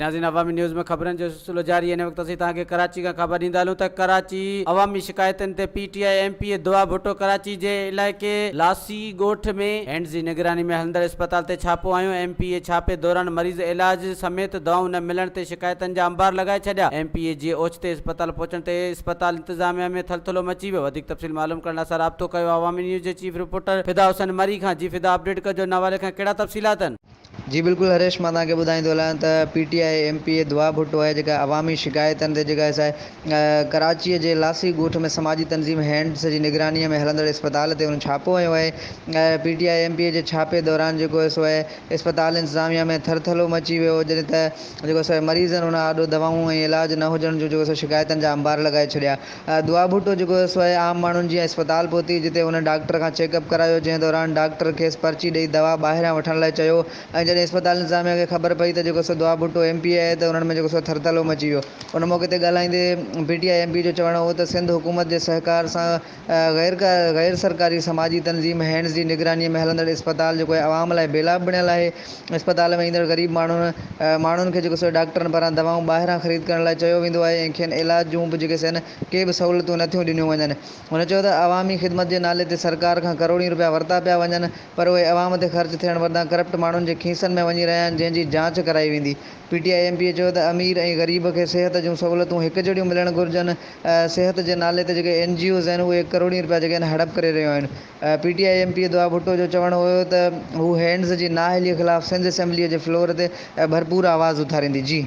ناظرين عوامي نيوز ۾ خبرن جو سلسلو جاري هن وقت اسين توهان کي ڪراچي کان خبر ڏيندا هلون ته ڪراچي عوامي شڪايتن تي P T I M P A Dua Bhutto Karachi جي علائقي لاسي ڳوٺ ۾ هينڊز جي نگراني ۾ هلندڙ اسپتال تي ڇاپو هنيو ايم پي اي ڇاپي دوران مريض علاج سميت دوائون نه ملڻ تي شڪايتن جا انبار لڳائي ڇڏيا ايم پي اي جي اوچتي اسپتال پهچڻ تي اسپتال انتظاميا ۾ ٿلٿلو مچي ويو وڌيڪ تفصيل معلوم ڪرڻ لاء اسان رابطو ڪيو عوامي نيوز جي چيف رپورٽر فدا حسين مري کان جي فدا اپڊيٽ ڪجو ان حوالي کان ڪهڙا تفصيلات آهن. جي بلڪل هريش مان توهان کي ٻڌائيندو هلان ته P T I M P A Dua Bhutto آهي جيڪا عوامي شڪايتن تي جيڪا سا ڪراچيء جي لاسي ڳوٺ ۾ سماجي تنظيم هينڊز جي نگرانيء ۾ هلندڙ اسپتال تي هن ڇاپو هنيو آهي P T I M P A جي ڇاپي دوران جيڪو سو آهي اسپتال انتظاميا ۾ ٿرٿلو مچي ويو جڏهن ته جيڪو سو آهي مريضن ان آڏو دوائون ۽ علاج نه هجڻ جون جيڪو سو شڪايتن جا انبار لڳائي ڇڏيا دعا ڀٽو جيڪو سو عام ماڻهن جيان اسپتال پهتي جتي هن ڊاڪٽر کان چيڪ اپ ڪرايو جنهن دوران ڊاڪٽر کيس پرچي ڏئي دوا ٻاهريان وٺڻ لاء چيو ۽ جڏهن اسپتال انتظاميا کي خبر پئي ته جيڪو سو دعا ڀٽو ايم پي اي آهي ته انهن ۾ جيڪو سو ٿرٿلو مچي ويو ان موقعي تي ڳالهائيندي P T I M P جو چوڻ هو ته سنڌ حڪومت جي سهڪار سان غير غير سرڪاري سماجي تنظيم هينڊز جي نگراني ۾ هلندڙ اسپتال جيڪو آهي عوام لاء بيلاڀ بڻيل آهي اسپتال ۾ ايندڙ غريب ماڻهن ماڻهن کي جيڪو سو ڊاڪٽرن پاران دوائون ٻاهران خريد ڪرڻ لاء چيو ويندو آهي ۽ کين علاج جون به جيڪي سين ڪي به سهولتون نه ٿيون ڏنيون وڃن. هن چيو ته عوامي خدمت جي نالي تي سرڪار کان ڪروڙين رپيا ورتا پيا وڃن پر اهي عوام تي خرچ ٿيڻ بدران ڪرپٽ ماڻهن جي کيسن ۾ وڃي رهيا آهن جنهن جي جاچ ڪرائي ويندي. P T I M P A چيو ته امير ۽ غريب کي صحت جون سهولتون هڪ جهڙيون ملڻ گهرجن، صحت جي نالي تي جيڪي اين جي اوز آهن اهي ڪروڙين رپيا جيڪي آهن هڙپ ڪري رهيون آهن. P T I M P A Dua Bhutto جو چوڻ هيو ته هو هينڊز جي نااهلي خلاف سنڌ اسيمبليء جي فلور تي ڀرپور آواز اٿاريندي. جي.